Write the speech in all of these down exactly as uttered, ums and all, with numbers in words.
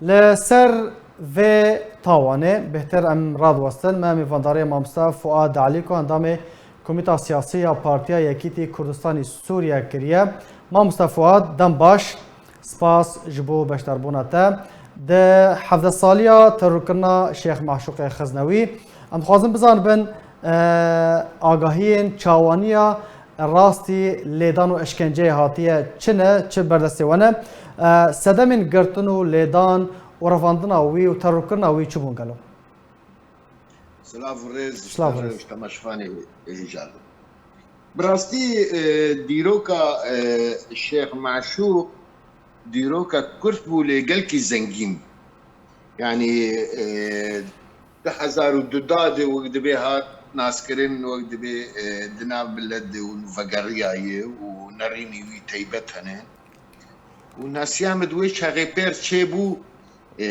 Li ser vê tawanê bêhtir em radiwestin, me mêvandariya mamoste Fuad Elî ku endamê Komîta Siyasî ya Partiya Yekîtî Kurdistanî Sûriye kiriye. Mamoste Fuad, dem baş, spas ji bo beşdarbûna te. Di hevdeh saliya terorkirina Şêx Meşûqê Xiznewî, em dixwazin bizanibin, e, agahiyên çawaniya rastî lêdan û eşkenceyê hatiye çi ne, çi berdestê we ne? E, sedemên girtin û lêdan û revandina wî û terorkirina wî çi bûn gelo? Silav û rêz ji Silav û te rêz. Ji temaşevanê hêja. Bi rastî, e, dîroka, e, Şêx Meşûq dîroka kurt bû lê gelkî zengîn bû. Yanî, e, du hezar û du da de wek dibê hat naskirin, wek dibê, e, di nav milet de û vegeriyaye û nerînî wî teybet hene. Û nasiya min di wê çaxê pêr çêbû, e,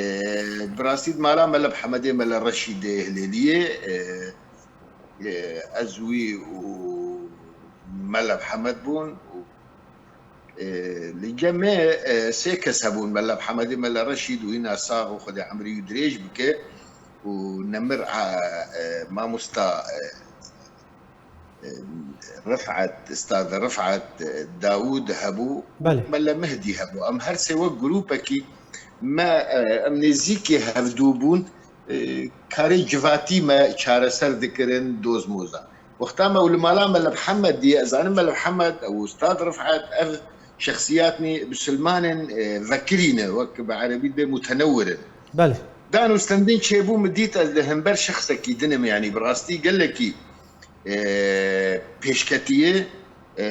bi rastî di mala Mele Mihemedê Mele Reşîdê Hilêliyê, e, e, ez wî û Mele Mihemed bûn û, e, li cem me, e, sê kes hebûn, Mele Mihemedê Mele Reşîd û îna sax û Xwedê emrê wî dirêj bike û nemir a, e, mamosta, e, e, Rifet, Ustad Rifet, e, Dawûd hebû, Belê. Mele Mehdî hebû. Em her sê wek grûpekî me, e, em nêzîkî hevdû bûn, e, karê civatî me çareser dikirin, doz moza. Wexta me û li mala Mele Mihemed dî, ez zanim Mele Mihemed û Ustad Rifet ev şexsiyatnî bisilman in, e, vekirî ne, wek bi erebî dibê mutenewir in. Belê. Dan û stendin çêbû, min dît ez li hember şexsekî din im, yanî bi rastî gelekî, e, pêşketî ye, e,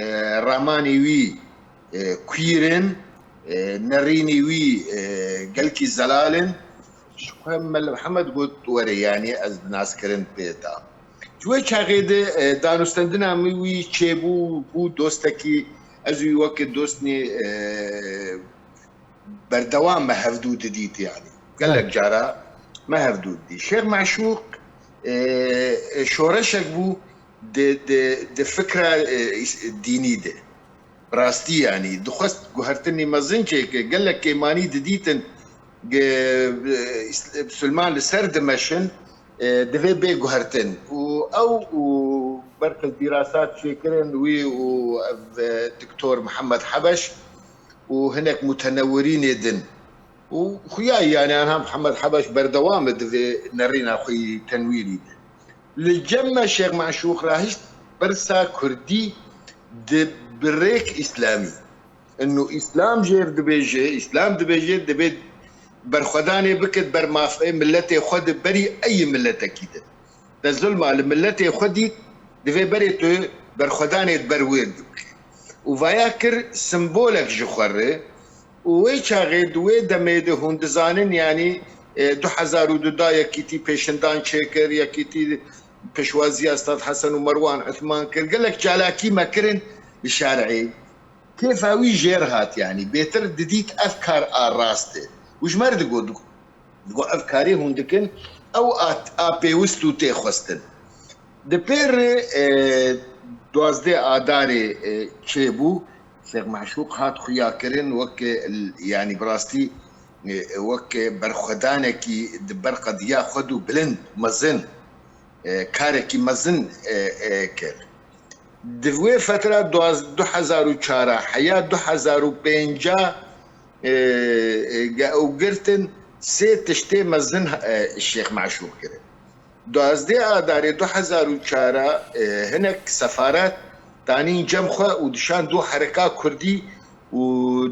ramanî wî, e, queer in, e, nerînî wî, e, gelkî zelal in. Ji xwe Mele Mihemed got, were, yanî ez bi naskirin pê da. Ji wê çaxê de, e, danûstendina min wî çêbû, bû dostekî, ez wî weke dostnê, e, berdewam me hevdû didît, yanî. Gelek Evet. cara me hevdû didît. Şêx Meşûq, e, e, şoreşek bû di, di, di fikra, e, îs-, dînî de. Bi rastî, yanî, dixwest guhertinî mezin çêke, gelek kêmanî didîtin, ge-, e, îs-, Musulman li ser dimeşin, e, divê bê guhertin. Û ew û berxil dîrasat çêkirin wî û ev, e, Doktor Mihemed Hebeş û hinek mutenewirînê din. Û xuya, yanî, anha Mihemed Hebeş berdewam e di vê nerîna xwe yî tenwîrî de. Li cem me Şêx Meşûq rahişt pirsa kurdî di bi rêk îslamî. Ino îslam jêr dibêje, îslam dibêje, dibê berxwedanê bikit ber mafê miletê xwe di berî eyî miletekî de. Te zulma li miletê xwe dît, divê berê tu berxwedanê di ber wê bikî. Û vaya kir simbolek ji xwe re. Û wê çaxê di wê demê de hûn dizanin, yanî, e, du hezar û du da yekîtî pêşindan çêkir, yekîtî pêşwaziya Stad Hesen û Merwan Uthman kir. Gelek çalakî me kirin li şarê. Kêfa wî jêr hat, yanî bêtir didît ev kar a rast e. Û ji me re digot, digot, ev karê hûn dikin, ew a, a pêwist û tê xwestin. Di pêr, e, duwazdeh Adarê, e, çêbû, Şêx Meşûq hat xuyakirin weke, yanî bi rastî, e, weke berxwedanekî di ber qediya xwe dû bilind, mezin, e, karekî mezin, e, e, kir. Di vê fetra duwaz-, du hezar û çar a heya du hezar û pênc a, e, e, ge-, ew girtin sê tiştê mezin, e, Şêx Meşûq kirin. Duwazdeh Adarê du hezar û çar a, e, hinek sefaret danîn cem xwe û dişan du hereka kurdî û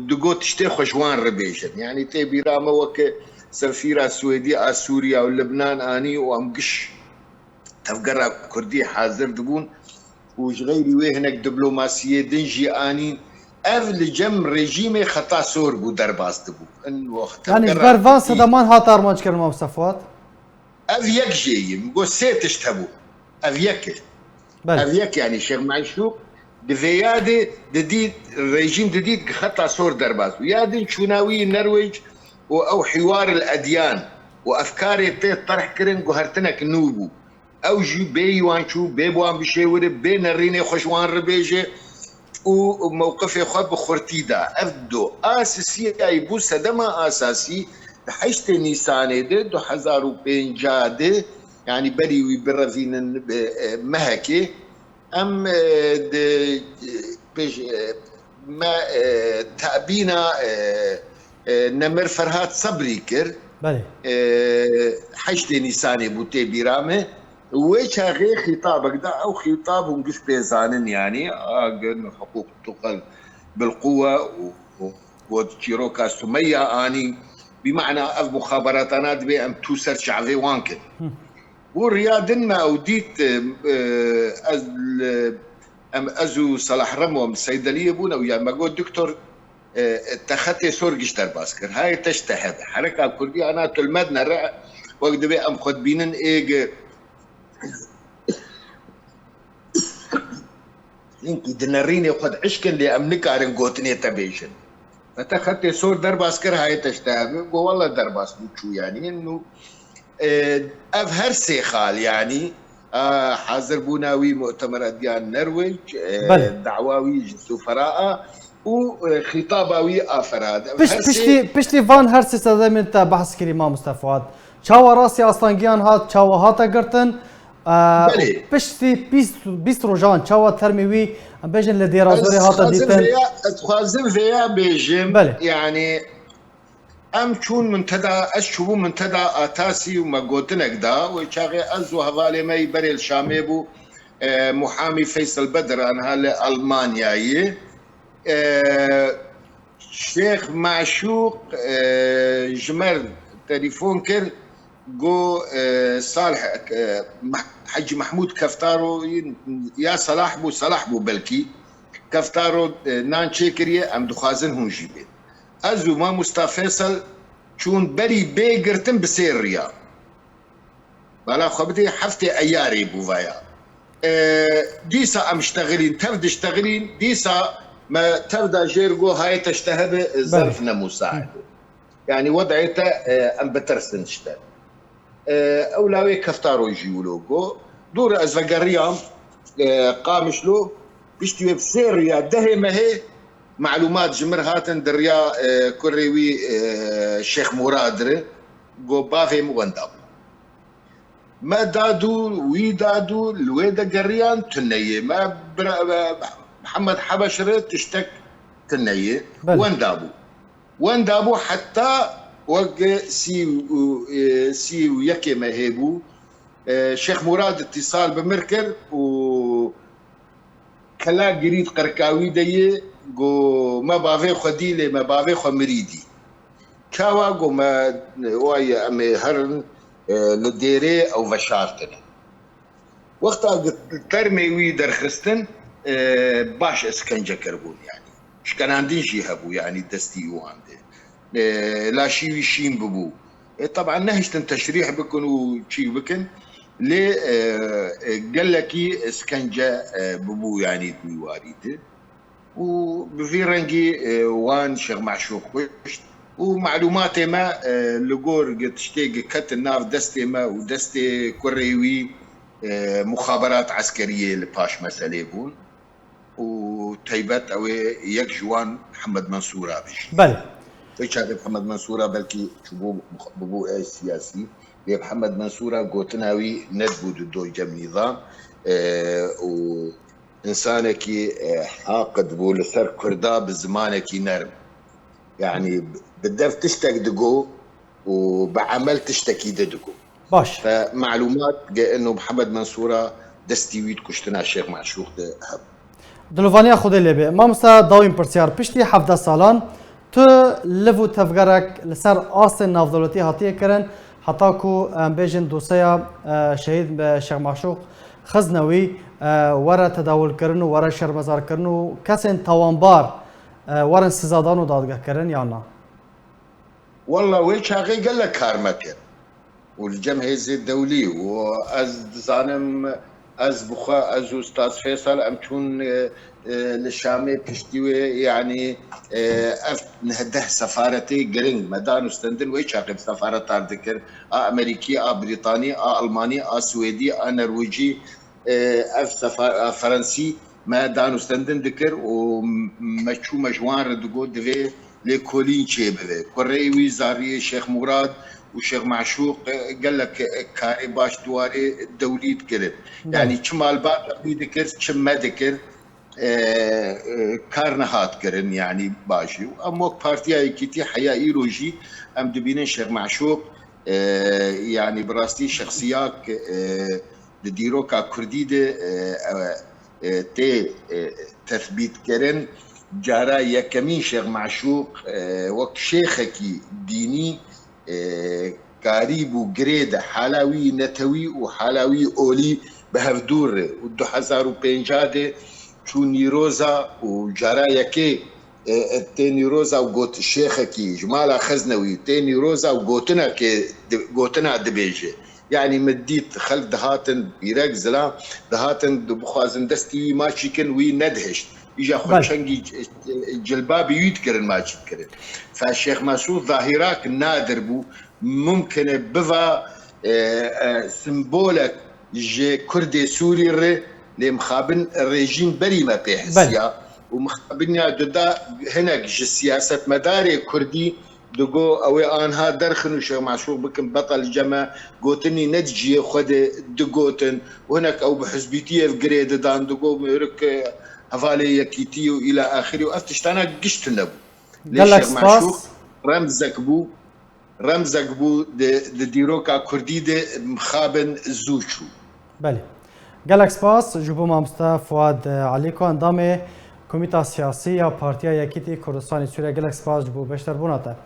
digot tiştê xwe ji wan re bêjin. Yanî tê bîra me weke sefîra Swêdî a Sûriya û Libnan anî û em giş tevgera kurdî hazir dibûn û ji xeyrî wê hinek diplomasiyê din jî anîn. Ev li cem rejîmê xeta sor bû, derbas dibû. In wext Yanî ji tevgera ber van kurdî sedeman hat armanc kirin, Mamoste Fuat? Ev yek jê ye. Min got sê tişt hebû. Ev yek e. Belê. Ev yek, yanî Şêx Meşûq di vêya de didît, rejîm didît xeta sor derbas bû. Ya din çûna wî Nerwêc û ew hiwar el edyan û efkarê tê terh kirin guhertinek nû bû. Ew jî bê wan çû, bê bi wan bişêwire, bê nerînê xwe ji wan re bêje. û mewqifê xwe bi xurtî da. Ev du asisiyayî bû sedema asasî di heştê Nîsanê de du hezar û pêncî de, yanî berî wî birevînin bi, e, mehekê. Em, e, di, e, pêş, e, me, e, tebîna, e, e, Nemir Ferhat Sebrî kir. Belê. E, heştê Nîsanê bû tê bîra me. Wê çaxê xîtabek da, ew xîtab hûn giş pê zanin, yanî, a gin hiqûq tuqel bilquwe û, û got çîroka Sumeya anî. Bi mana ev muxaberatana dibê em tu ser çavê wan kin. Hı. Û riya din me ew dît, e, ez, em, ez û Salah Remo em seydeliyê bûn, ew ya me got, "Doktor, e, te xetê sor giş derbas kir. Hayê te ji te hebe. Hereka Kurdî ana tu li me dinere, wek divê em xwe dibînin êg." Hinkî di nerînê xwe diişkin, lê em nikarin gotinê te bêjin. Ve te xetê sor derbas kir, hayê te ji te hebe. Go, "Wele derbas bû, çû, yanî." Nû, e, ev her sê xal, yanî, a, hazirbûna wî mu'temera diya Nerwêc, e, Belê. dawa wî ji Sufera a û, e, xîtaba wî a Ferhad. Ev Piş-, her sê piştî, piştî van her sê sedemên te behs kirî, mamoste Fuat. Çawa rastî astangiyan hat, çawa hate girtin? Ee, Belê. Piştî bîst, bîst rojan çawa termê wî, em bêjin, li Dêrazorê hate dîtin? Ez dixwazim vêya, ez dixwazim vêya bêjim. Belê. Yanî, em çûn minteda, ez çûbûm minteda Atasî û me gotinek da. Wê çaxê ez û hevalê me yî berê li Şamê bû, e, muhamî Feysel Bedir, anha li Almanyayê. E, Şêx Maşûq, e, ji me re telefon kir, got, e, Salih, e, Meh-, Hecî Mehmûd Keftaro ya Salah bû, Salah bû belkî. Keftaro, e, nan çêkiriye, em dixwazin hûn jî bên. Ez û mamosta Feysel çûn berî bê girtin bi sê riya. Bala xwe bidê, heftê Eyarê bû vaya. E, dîsa em ştexilîn, tev diştexilîn, dîsa me tev da jêr, got, "Hayê te ji te hebe, zerf Belê. ne musaid." Yanî wedayê te, e, em bitirsin ji te. E, ew lawê Keftaro jî wilo got. Dûr ez vegeriyam, e, Qamişlo, piştî wê bi sê riya dehê mehê malûmat ji mir hatin di riya, e, kurê wî, e, Şêx Murad re, got, "Bavê min wenda bû." Me da dû, wî da dû, li wê de geriyan, tune ye. Me bira-, me Mihemed Hebeş re tiştek tune ye. Belê. Wenda bû. Wenda bû heta wek sî û, e, sî û yekê mehê bû. E, Şêx Murad îtîsal bi mir kir û Kela girît qirka wî de yê, go, "Me bavê xwe dî, lê me bavê xwe mirî dî." Çawa? Go, "Me, waye, em ê herin, e, li dêrê ew veşartine." Wexta termê wî derxistin, e, baş eskence kiribûn, yanî. Şkenandin jî hebû, yanî destî wan de. E, laşî wî şîn bibû. E, teban nehiştin teşrîh bikin û çîk bikin, lê, e, e, gelekî eskence, e, bibû, yanî di wî warî de. Û bi vî rengî, e, wan Şêx Meşûq kuşt. Û malûmatê me, e, li gor gi tiştê gi ketin nav destê me û destê kurê wî, e, muxaberat eskeriyê li paş meselê bûn. û teybet ew ê yek ji wan Mihemed Mensûra bijî. Belê. Vê çaxê Mihemed Mensûra belkî çûbû, bibû ê siyasî, lê Mihemed Mensûra gotina wî nedibû di do cem nîzam, e, û insanekî, e, haqid bû li ser Kurda bi zimanekî nerm. Yanî bi dev tiştek digo û bi emel tiştekî din digo. Baş. Fe malûmat ge eno Mihemed Mensûra destî wî di kuştina Şêx Meşûq de hebû. Dilovaniya Xwedê lê be. Mamosta, dawîn pirsyar. Piştî hevdeh salan tu liv û tevgerek li ser astên navdewletî hatiye kirin, heta ku, em bêjin, doseya, e, şehîd, e, Şêx Meşûq xizne wî, e, were tedawulkirin û were şermezarkirin û kesên tawanbar, e, werin sizadan û dadgehkirin, yan na? Walla wê çaxê gelek kar me kir. Û li cem hêzê dewlî û ez dizanim, ez bi xwe, ez û Ustaz Fêsal em çûn, e, e, li Şamê piştî wê, yanî, e, ev neh deh sefaretê giring me dan û stendin wê çaxê bi sefaretar dikir. A Amerîkî, a Brîtanî, a Almanî, a Swêdî, a Nerwêcî, e, ev sefa-, a Ferensî, Me danûstendin dikir û me çû me ji wan re digot divê lêkolîn çêbibe. Kureyê wî zariyê Şêx Murad û Şêx Meşûq, e, gelek, e, karê baş di warê dewlî dikirin. Belê. Yanî çi malbata wî dikir, çi me dikir, e, e, kar nehat kirin, yanî baş e. Û em wek Partiya Yekîtî heya îro jî em dibînin Şêx Meşûq, e, yanî bi rastî şexsiyak, e, di dîroka kurdî de, e, e, e, tê, e, tethbîtkirin. Cara yekemîn Şêx Meşûq, e, wek şêxekî dînî, e, karîbû girê de hala wî netewî û hala wî olî bi hev dûr re. Û du hezar û pênca de çû Nîroza û cara yekê, e, e, tê Nîroza û got şêxekî ji mala Xeznewî tê Nîroza û gotinekê di-, gotina dibêje. Yanî min dît xelk dihatin, pîrek, zilam dihatin, dibixwazin destî wî maçî kin, wî nedihişt. Îja xwe Belê. çengî c-, cilbabî wî dikirin, maçî dikirin. Fe Şêx Mesûd zahirak nadir bû, mumkin e biva, e, e, simbolek ji Kurdê Sûrî re, lê mixabin rejîm berî me pê Belê. hisiya û mixabiniya dida hinek ji siyasetmedarê Kurdî digo ew ê anha derxin û Şêx Meşûq bikin betel li cem me, gotinî ne di cihê xwe de digotin û hinek ew bi hizbîtiyê girê didan, digo mêrik, e, hevalê yekîtî û îla axirî û ev tiştana giş tune bû. Lê Gelek Şêx spas. Meşûq remzek bû, remzek bû di, di dîroka Kurdî de mixabin zû çû. Belê. Gelek spas ji bo mamoste Fuad Elîko, endamê Komîta Siyasî ya Partiya Yekîtî Kurdistanê Sûriye. Gelek spas ji bo beşdarbûna te.